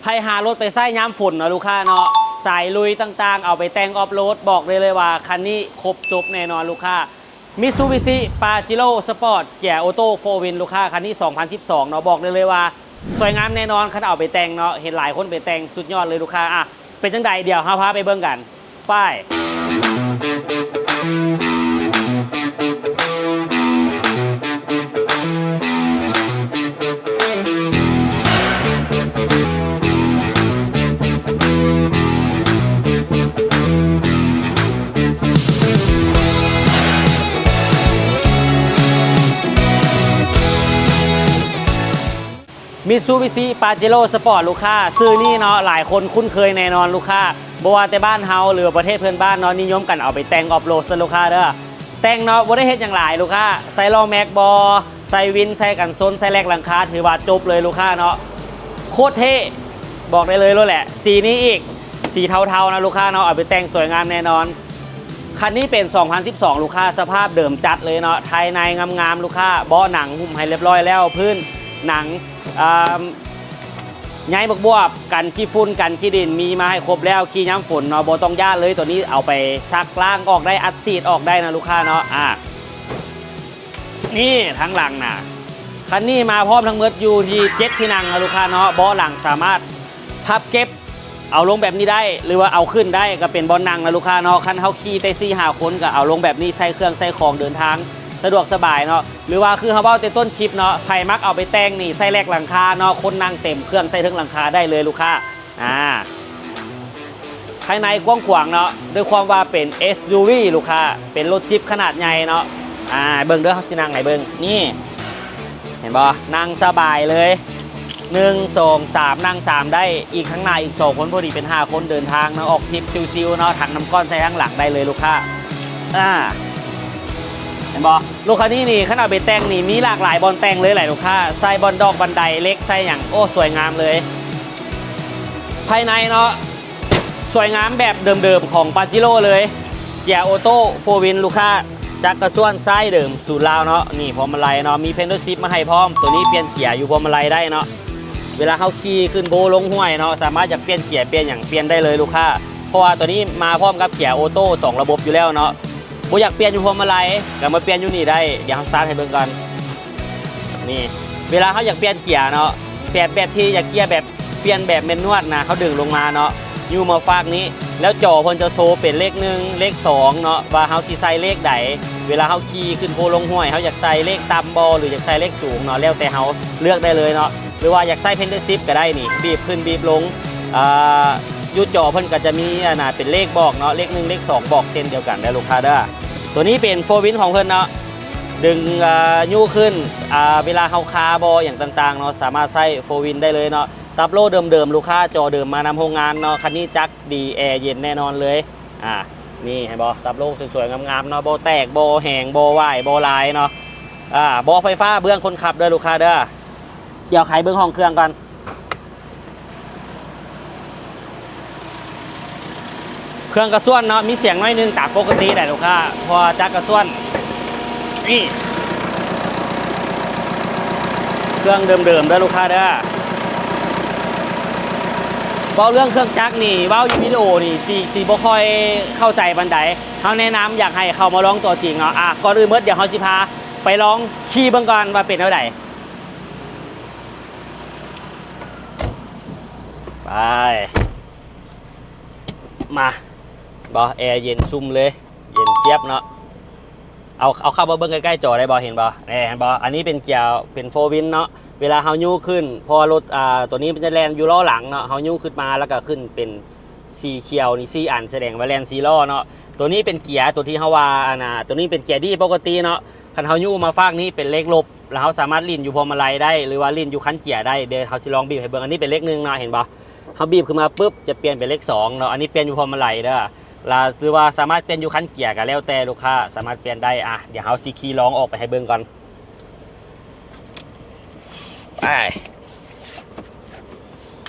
ໃຜຫາລົດໄປໃຊ້ຍາມຝົນເນາະລູກຄ້າເນາະ, ສາຍລຸຍຕ່າງໆ ເອົາໄປແຕ່ງອອຟໂຣດ ບອກໄດ້ເລີຍວ່າຄັນນີ້ຄົບຈົບແນ່ນອນລູກຄ້າ. ມິດຊູບິຊິ ປາເຈໂຣ ສະປອດ ເກຍໂອໂຕ້ ໂຟວີນລູກຄ້າ, ຄັນນີ້ສອງພັນສິບສອງເນາະ, ບອກໄດ້ເລີຍວ່າສວຍງາມແນ່ນອນ ຄັນເອົາໄປແຕ່ງເນາະ, ເຫັນຫຼາຍຄົນໄປແຕ່ງສຸດຍອດເລີຍລູກຄ້າ. ອະ ເປັນຈັ່ງໃດ ດຽວເຮົາພາໄປເບິ່ງກັນ. ໄປ. ມິດຊູບິຊິ ປາເຈໂຣ ສະປອດ ລູກຄ້າ, ຊື່ນີ້ເນາະ ຫຼາຍຄົນຄຸ້ນເຄີຍແນ່ນອນລູກຄ້າ. ບໍ່ວ່າແຕ່ບ້ານເຮົາ ຫຼືວ່າປະເທດເພື່ອນບ້ານເນາະ ນິຍົມກັນເອົາໄປແຕ່ງອອຟໂຣດເດີລູກຄ້າເດີ. ແຕ່ງເນາະ ບໍ່ໄດ້ເຮັດຫຍັງຫຼາຍລູກຄ້າ, ໃສ່ລໍ້ແມັກບໍ ໃສ່ວິນ ໃສ່ກັນຊົນ ໃສ່ແລັກຫຼັງຄາ ຖືວ່າຈົບເລີຍລູກຄ້າເນາະ. ໂຄດເທ່ ບອກໄດ້ເລີຍໂລດແຫຼະ. ສີນີ້ອີກ ສີເທົາໆນະລູກຄ້າເນາະ, ເອົາໄປແຕ່ງສວຍງາມແນ່ນອນ. ຄັນນີ້ເປັນສອງພັນສິບສອງລູກຄ້າ, ສະພາບເດີມຈັດເລີຍເນາະ, ພາຍໃນງາມໆລູກຄ້າ, ເບາະໜັງຫຸ້ມໃຫ້ລຽບຮ້ອຍແລ້ວ, ພື້ນໜັງ ອ່າ ໃຍບວກໆ ກັນຂີ້ຝຸ່ນກັນຂີ້ດິນ ມີມາໃຫ້ຄົບແລ້ວ, ຂີ່ຍາມຝົນເນາະ ບໍ່ຕ້ອງຢ້ານເລີຍ. ໂຕນີ້ເອົາໄປຊັກລ້າງອອກໄດ້, ອັດສີດອອກໄດ້ນະລູກຄ້າເນາະ. ອາ ນີ້ທາງຫຼັງນະ, ຄັນນີ້ມາພ້ອມທັງໝົດຢູ່ທີ່ເຈັດທີ່ນັ່ງນະລູກຄ້າເນາະ. ເບາະຫຼັງສາມາດພັບເກັບເອົາລົງແບບນີ້ໄດ້ ຫຼືວ່າເອົາຂຶ້ນໄດ້ ກໍເປັນບ່ອນນັ່ງນະລູກຄ້າເນາະ. ຄັນເຮົາຂີ່ແຕ່ສີ່ຫ້າຄົນ ກໍເອົາລົງແບບນີ້ ໃສ່ເຄື່ອງໃສ່ຂອງເດີນທາງສະດວກສະບາຍເນາະ. ຫຼືວ່າຄືເຮົາເວົ້າແຕ່ຕົ້ນຄລິບເນາະ, ໃຜມັກເອົາໄປແຕ່ງນີ້ ໃສ່ແລັກຫຼັງຄາເນາະ, ຄົນນັ່ງເຕັມ ເຄື່ອງໃສ່ເທິງຫຼັງຄາໄດ້ເລີຍລູກຄ້າ. ອາ ພາຍໃນກວ້າງຂວາງເນາະ, ດ້ວຍຄວາມວ່າເປັນ ເອສຢູວີ ລູກຄ້າ, ເປັນລົດຈິບຂະໜາດໃຫຍ່ເນາະ. ອາ ເບິ່ງເດີ, ເຮົາຊິນັ່ງໃຫ້ເບິ່ງ. ນີ້ ເຫັນບໍ່? ນັ່ງສະບາຍເລີຍ. ໜຶ່ງ ສອງ ສາມ ນັ່ງສາມໄດ້, ອີກຂ້າງໜ້າອີກສອງຄົນ, ພໍດີເປັນຫ້າຄົນເດີນທາງເນາະ, ອອກທຣິບຊິວໆເນາະ. ຖັງນ້ຳກ້ອນໃສ່ທາງຫຼັງໄດ້ເລີຍລູກຄ້າ. ອາ ເຫັນບໍ່? ລົດຄັນນີ້ນີ້ ຄັນເອົາໄປແຕ່ງນີ້ ມີຫຼາກຫຼາຍບ່ອນແຕ່ງເລີຍແຫຼະລູກຄ້າ, ໃສ່ບ່ອນດອກບັນໄດເຫຼັກ ໃສ່ຫຍັງ ໂອ້ ສວຍງາມເລີຍ. ພາຍໃນເນາະ ສວຍງາມແບບເດີມໆຂອງປາເຈໂຣເລີຍ, ເກຍໂອໂຕ້ ໂຟວີນ ລູກຄ້າ, ຈັກກະຊວນຊ້າຍເດີມສູດລາວເນາະ. ນີ້ພວງມາໄລເນາະ ມີເພນເດີຊິບມາໃຫ້ພ້ອມ, ໂຕນີ້ປ່ຽນເກຍຢູ່ພວງມາໄລໄດ້ເນາະ. ເວລາເຮົາຂີ່ຂຶ້ນພູລົງຫ້ວຍເນາະ ສາມາດຢາກປ່ຽນເກຍປ່ຽນຫຍັງປ່ຽນໄດ້ເລີຍລູກຄ້າ, ເພາະວ່າໂຕນີ້ມາພ້ອມກັບເກຍໂອໂຕ້ສອງລະບົບຢູ່ແລ້ວເນາະ. ບໍ່ຢາກປ່ຽນຢູ່ພວງມາໄລ ກໍມາປ່ຽນຢູ່ນີ້ໄດ້. ດຽວເຮົາສະຕາດໃຫ້ເບິ່ງກ່ອນ. ນີ້ ເວລາເຮົາຢາກປ່ຽນເກຍເນາະ ແບບ ແບບທີ່ຢາກເກຍແບບ ປ່ຽນແບບແມນນວນນະ, ເຮົາດຶງລົງມາເນາະ, ຍູ້ມາຟາກນີ້ ແລ້ວຈໍເພິ່ນຈະໂຊເປັນເລກໜຶ່ງ ເລກສອງເນາະ ວ່າເຮົາຊິໃສ່ເລກໃດ. ເວລາເຮົາຂີ່ຂຶ້ນພູລົງຫ້ວຍ ເຮົາຢາກໃສ່ເລກຕ່ຳບໍ່ ຫຼືຢາກໃສ່ເລກສູງເນາະ, ແລ້ວແຕ່ເຮົາເລືອກໄດ້ເລີຍເນາະ. ຫຼືວ່າຢາກໃສ່ເພນເດີຊິບກໍໄດ້ນີ້, ບີບຂຶ້ນບີບລົງ. ອ່າ ຢູ່ຈໍເພິ່ນກໍຈະມີອັນນ່າເປັນເລກບອກເນາະ, ເລກໜຶ່ງ ເລກສອງ ບອກເຊັ່ນດຽວກັນເດີລູກຄ້າເດີ. ໂຕນີ້ເປັນໂຟວີນຂອງເພິ່ນເນາະ, ດຶງ ອ່າ ຍູ້ຂຶ້ນ ອ່າ ເວລາເຮົາຄາບໍ່ຫຍັງຕ່າງໆເນາະ, ສາມາດໃຊ້ໂຟວີນໄດ້ເລີຍເນາະ. ຕັບໂລເດີມໆ ລູກຄ້າ, ຈໍເດີມມານຳໂຮງງານເນາະ. ຄັນນີ້ຈັກດີ ແອເຢັນແນ່ນອນເລີຍ. ອ່າ ນີ້ເຫັນບໍ່? ຕັບໂລສວຍໆງາມໆເນາະ, ບໍ່ແຕກ ບໍ່ແຫງ ບໍ່ຫວາຍ ບໍ່ລາຍເນາະ. ອ່າ ເບາະໄຟຟ້າເບື້ອງຄົນຂັບເດີລູກຄ້າເດີ. ດຽວໄຂເບິ່ງຫ້ອງເຄື່ອງກ່ອນ. ເຄື່ອງກະຊວນເນາະ ມີສຽງໜ້ອຍໜຶ່ງຕາມປົກກະຕິແຫຼະລູກຄ້າ ເພາະວ່າຈັກກະຊວນ. ນີ້ ເຄື່ອງເດີມໆເດີລູກຄ້າເດີ. ເວົ້າເລື່ອງເຄື່ອງຈັກນີ້ ເວົ້າຢູ່ວິດີໂອນີ້ ຊິ ຊິບໍ່ຄ່ອຍເຂົ້າໃຈປານໃດ. ເຮົາແນະນຳຢາກໃຫ້ເຂົ້າມາລອງຕົວຈິງເນາະ. ອ່າ ກ່ອນອື່ນໝົດ ດຽວເຮົາຊິພາໄປລອງຂີ່ເບິ່ງກ່ອນວ່າເປັນແນວໃດ. ໄປ ມາ ບໍ່ ແອເຢັນຊຸ່ມເລີຍ ເຢັນຈຽບເນາະ. ເອົາ ເອົາເຂົ້າມາເບິ່ງໃກ້ໆຈໍໄດ້ບໍ່ ເຫັນບໍ່? ແນ່ ເຫັນບໍ່? ອັນນີ້ເປັນກຽ ເປັນໂຟວິນເນາະ. ເວລາເຮົາຍູ້ຂຶ້ນ ເພາະວ່າລົດ ອ່າ ໂຕນີ້ມັນຈະແລ່ນຢູ່ລໍ້ຫຼັງເນາະ, ເຮົາຍູ້ຂຶ້ນມາແລ້ວກໍຂຶ້ນເປັນສີຂຽວນີ້ສີ່ອັນ ສະແດງວ່າແລ່ນສີ່ລໍ້ເນາະ. ໂຕນີ້ເປັນກຽ ໂຕທີ່ເຮົາວ່າ ອັນນ່າ ໂຕນີ້ເປັນກຽດີປົກກະຕິເນາະ. ຄັນເຮົາຍູ້ມາຟາກນີ້ເປັນເລກລົບ ແລ້ວເຮົາສາມາດຫຼິ້ນຢູ່ພວງມາໄລໄດ້ ຫຼືວ່າຫຼິ້ນຢູ່ຄັນກຽໄດ້. ດຽວເຮົາຊິລອງບີບໃຫ້ເບິ່ງ. ອັນນີ້ເປັນເລກໜຶ່ງເນາະ ເຫັນບໍ່? ເຮົາບີບຂຶ້ນມາປຶບ ຈະປ່ຽນເປັນເລກສອງເນາະ. ອັນນີ້ປ່ຽນຢູ່ພວງມາໄລເດີ ລະ ຫຼືວ່າສາມາດປ່ຽນຢູ່ຄັນກຽ ກໍແລ້ວແຕ່ລູກຄ້າສາມາດປ່ຽນໄດ້. ອ່ະ ດຽວເຮົາຊິຂີ່ລອງອອກໄປໃຫ້ເບິ່ງກ່ອນ. ໄປ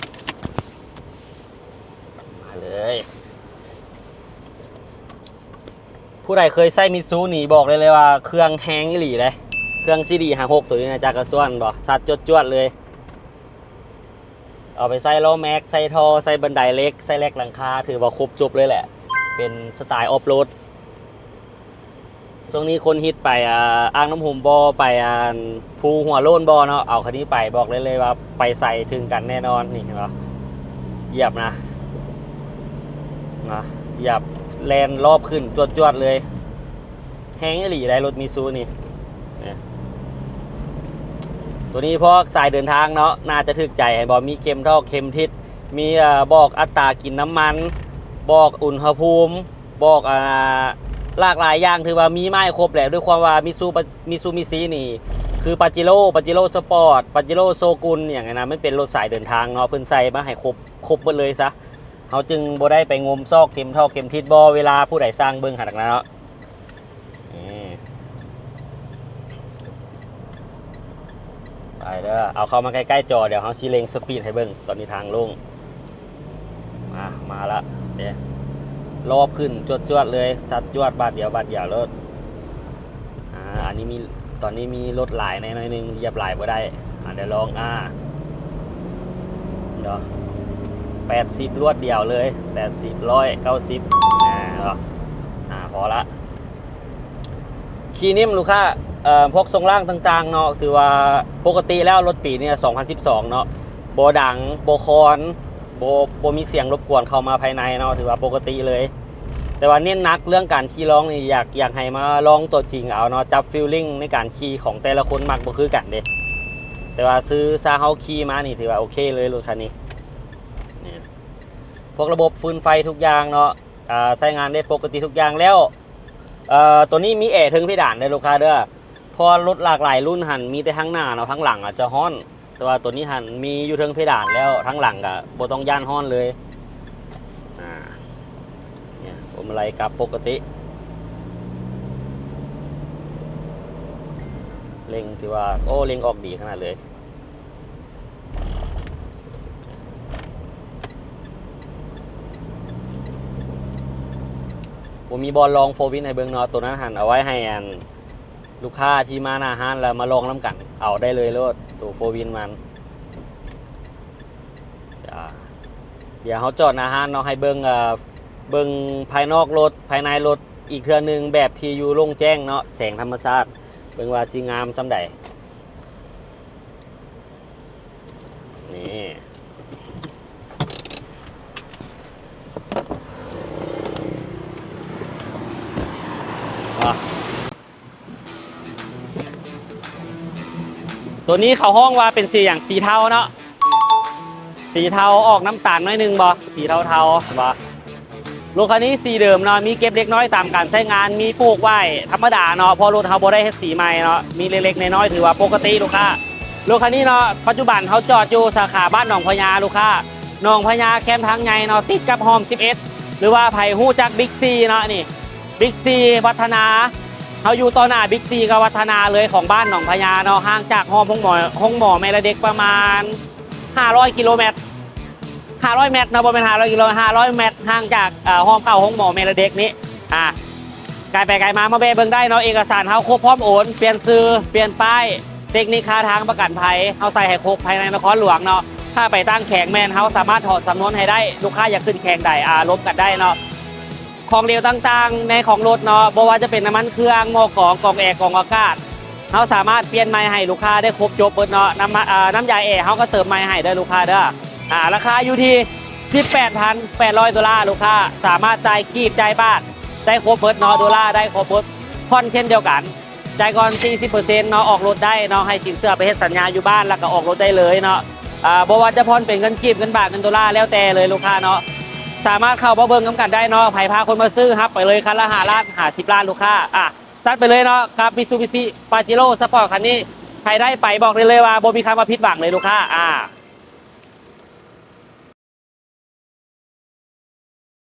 ມາເລີຍ. ຜູ້ໃດເຄີຍໃຊ້ມິດຊູນີ້ ບອກໄດ້ເລີຍວ່າເຄື່ອງແຮງອີ່ຫຼີເດ້. ເຄື່ອງຊີດີຫ້າຫົກ ໂຕນີ້ນະ ຈັກກະຊວນບໍ່ ຊັດຈວດໆເລີຍ. ເອົາໄປໃສ່ລໍ້ແມັກ ໃສ່ທໍ່ ໃສ່ບັນໄດເຫຼັກ ໃສ່ແລັກຫຼັງຄາ ຖືວ່າຄົບຈົບເລີຍແຫຼະ ເປັນສະໄຕອອຟໂຣດ. ຊ່ວງນີ້ຄົນຮິດໄປ ອ່າ ອ່າງນ້ຳຫົມບໍ່ ໄປ ອ່າ ພູຫົວໂລ້ນບໍ່ເນາະ ເອົາຄັນນີ້ໄປ ບອກໄດ້ເລີຍວ່າໄປໃສເຖິງກັນແນ່ນອນ. ນີ້ເຫັນບໍ່ ຢຽບນະ ນະ ຢຽບແລ່ນລອບຂຶ້ນຈວດໆເລີຍ. ແຮງອີ່ຫຼີໄດ໋ລົດມິຊູນີ້ ໂຕນີ້ພວກສາຍເດີນທາງເນາະ ໜ້າຈະຖືກໃຈ ເຫັນບໍ່ ມີເຂັມທອກເຂັມທິດ ມີ ເອີ ບອກອັດຕາກິນນ້ຳມັນ ບອກອຸນຫະພູມ ບອກ ອ່າ ຫຼາກຫຼາຍຢ່າງ ຖືວ່າມີມາໃຫ້ຄົບແຫຼະ. ດ້ວຍຄວາມວ່າມິຊູ ມິຊູມິຊິນີ້ ຄືປາເຈໂຣ ປາເຈໂຣສະປອດ ປາເຈໂຣໂຊກຸນ ຫຍັງຫັ້ນນະ ມັນເປັນລົດສາຍເດີນທາງເນາະ ເພິ່ນໃສ່ມາໃຫ້ຄົບ ຄົບເບິດເລີຍຊະ. ເຮົາຈຶ່ງບໍ່ໄດ້ໄປງົມຊອກເຂັມທອກເຂັມທິດບໍ່ ເວລາຜູ້ໃດສ້າງເບິ່ງຫັ້ນນະເນາະ. ນີ້ ໄປເດີ ເອົາເຂົ້າມາໃກ້ໆຈໍ ດຽວເຮົາຊິເລັ່ງສະປີດໃຫ້ເບິ່ງ. ຕອນນີ້ທາງໂລ່ງ ມາ ມາລະເດ້ ລອບຂຶ້ນຈວດໆເລີຍ ຊັດຈວດ ບາດດຽວ ບາດດຽວໂລດ. ອ່າ ອັນນີ້ມີ ຕອນນີ້ມີລົດຫຼາຍແດ່ໜ້ອຍໜຶ່ງ ຢຽບຫຼາຍບໍ່ໄດ້. ອ່າ ດຽວລອງ ອ່າ ດຽວ ແປດສິບລວດດຽວເລີຍ ແປດສິບ ຮ້ອຍ ເກົ້າສິບ ອ່າ ອ່າ ພໍລະ. ຂີ່ນິ້ມລູກຄ້າ ເອີ ພວກຊ່ວງລ່າງຕ່າງໆເນາະ ຖືວ່າປົກກະຕິແລ້ວລົດປີນີ້ສອງພັນສິບສອງເນາະ ບໍ່ດັງ ບໍ່ຄອນ ບໍ່ ບໍ່ມີສຽງລົບກວນເຂົ້າມາພາຍໃນເນາະ ຖືວ່າປົກກະຕິເລີຍ. ແຕ່ວ່າເນັ້ນໜັກເລື່ອງການຂີ່ລອງນີ້ ຢາກ ຢາກໃຫ້ມາລອງຕົວຈິງເອົາເນາະ ຈັບຟີລລິງໃນການຂີ່ຂອງແຕ່ລະຄົນມັກບໍ່ຄືກັນເດ້. ແຕ່ວ່າຊື່ຊາເຮົາຂີ່ມານີ້ ຖືວ່າໂອເຄເລີຍລົດຄັນນີ້. ນີ້ ພວກລະບົບຟືນໄຟທຸກຢ່າງເນາະ ອ່າ ໃຊ້ງານໄດ້ປົກກະຕິທຸກຢ່າງແລ້ວ. ເອີ ໂຕນີ້ມີແອເທິງເພດານເດີລູກຄ້າເດີ ເພາະວ່າລົດຫຼາກຫຼາຍລຸ້ນຫັ້ນມີແຕ່ທາງໜ້າເນາະ ທາງຫຼັງອາດຈະຮ້ອນ. ແຕ່ວ່າໂຕນີ້ຫັ້ນມີຢູ່ເທິງເພດານແລ້ວ ທາງຫຼັງກະບໍ່ຕ້ອງຢ້ານຮ້ອນເລີຍ. ອ່າ ນີ້ ພວງມາໄລກັບປົກກະຕິ ເລັ່ງ ຖືວ່າ ໂອ້ ເລັ່ງອອກດີຂະໜາດເລີຍ. ບໍ່ມີບ່ອນລອງໂຟວີນໃຫ້ເບິ່ງເນາະ ໂຕນັ້ນຫັ້ນເອົາໄວ້ໃຫ້ອັນ ລູກຄ້າທີ່ມາໜ້າຮ້ານແລ້ວມາລອງນຳກັນ ເອົາໄດ້ເລີຍໂລດ ໂຕໂຟວີນມັນ. ດຽວເຮົາຈອດໜ້າຮ້ານເນາະ ໃຫ້ເບິ່ງ ເອີ ເບິ່ງພາຍນອກລົດ ພາຍໃນລົດອີກເທື່ອໜຶ່ງ ແບບທີ່ຢູ່ໂລ່ງແຈ້ງເນາະ ແສງທຳມະຊາດ ເບິ່ງວ່າຊິງາມສ່ຳໃດ. ນີ້ ອາ ໂຕນີ້ເຂົາຮ້ອງວ່າເປັນສີຫຍັງ? ສີເທົາເນາະ ສີເທົາອອກນ້ຳຕານໜ້ອຍໜຶ່ງບໍ່? ສີເທົາໆ ເຫັນບໍ່? ລົດຄັນນີ້ສີເດີມເນາະ ມີເກັບເລັກນ້ອຍຕາມການໃຊ້ງານ ມີປູກໄວ້ທຳມະດາເນາະ ເພາະລົດເຮົາບໍ່ໄດ້ເຮັດສີໃໝ່ເນາະ ມີເລັກໆນ້ອຍໆ ຖືວ່າປົກກະຕິລູກຄ້າ. ລົດຄັນນີ້ເນາະ ປັດຈຸບັນເຮົາຈອດຢູ່ສາຂາບ້ານໜອງພະຍາລູກຄ້າ ໜອງພະຍາແຄມທາງໃຫຍ່ເນາະ ຕິດກັບຮ່ອມສິບເອັດ ຫຼືວ່າໃຜຮູ້ຈັກບິກຊີເນາະ ນີ້ ບິກຊີວັດທະນາ ເຮົາຢູ່ຕໍ່ໜ້າບິກຊີກັບວັດທະນາເລີຍ ຂອງບ້ານໜອງພະຍາເນາະ ຫ່າງຈາກຮ່ອມໂຮງໝໍ ໂຮງໝໍແມ່ລະເດັກປະມານຫ້າຮ້ອຍກິໂລແມັດ ຫ້າຮ້ອຍແມັດເນາະ ບໍ່ແມ່ນຫ້າຮ້ອຍກິໂລ ຫ້າຮ້ອຍແມັດ ຫ່າງຈາກ ເອີ ຮ່ອມເຂົ້າໂຮງໝໍແມ່ລະເດັກນີ້ ອ່າ ກາຍໄປກາຍມາ ມາແວະເບິ່ງໄດ້ເນາະ ເອກະສານເຮົາຄົບພ້ອມໂອນ ປ່ຽນຊື່ ປ່ຽນປ້າຍ ເຕັກນິກຄ່າທາງ ປະກັນໄພ ເຮົາໃສ່ໃຫ້ຄົບ ພາຍໃນນະຄອນຫຼວງເນາະ ຖ້າໄປຕ່າງແຂວງແມ່ນເຮົາສາມາດຖອນສຳນວນໃຫ້ໄດ້ ລູກຄ້າຢາກຂຶ້ນແຂວງໃດ ອ່າ ລົມກັນໄດ້ເນາະ. ຂອງເຫຼວຕ່າງໆໃນຂອງລົດເນາະ ບໍ່ວ່າຈະເປັນນ້ຳມັນເຄື່ອງ ໝໍ້ກອງ ກອງແອ ກອງອາກາດ ເຮົາສາມາດປ່ຽນໃໝ່ໃຫ້ລູກຄ້າໄດ້ຄົບຈົບເບິດເນາະ ນ້ຳ ເອີ ນ້ຳຢາແອເຮົາກໍເຕີມໃໝ່ໃຫ້ເດີລູກຄ້າເດີ ອ່າ ລາຄາຢູ່ທີ່ສິບແປດພັນແປດຮ້ອຍໂດລາ ລູກຄ້າສາມາດຈ່າຍກີບ ຈ່າຍບາດໄດ້ຄົບເບິດເນາະ ໂດລາໄດ້ຄົບເບິດ ຜ່ອນເຊັ່ນດຽວກັນ ຈ່າຍກ່ອນສີ່ສິບເປີເຊັນເນາະ ອອກລົດໄດ້ເນາະ ໃຫ້ສິນເຊື່ອໄປເຮັດສັນຍາຢູ່ບ້ານ ແລ້ວກໍອອກລົດໄດ້ເລີຍເນາະ ອ່າ ບໍ່ວ່າຈະຜ່ອນເປັນເງິນກີບ ເງິນບາດ ເງິນໂດລາ ແລ້ວແຕ່ເລີຍລູກຄ້າເນາະ ສາມາດເຂົ້າມາເບິ່ງນຳກັນໄດ້ເນາະ ໃຜພາຄົນມາຊື້ ຮັບໄປເລີຍ ຄັນລະຫ້າລ້ານ ຫ້າສິບລ້ານ ລູກຄ້າ ອ່າ ຈັດໄປເລີຍເນາະ ກັບມິຊູບິຊິປາເຈໂຣສະປອດຄັນນີ້ ໃຜໄດ້ໄປບອກໄດ້ເລີຍວ່າບໍ່ມີຄຳວ່າຜິດຫວັງເລີຍລູກຄ້າ ອ່າ.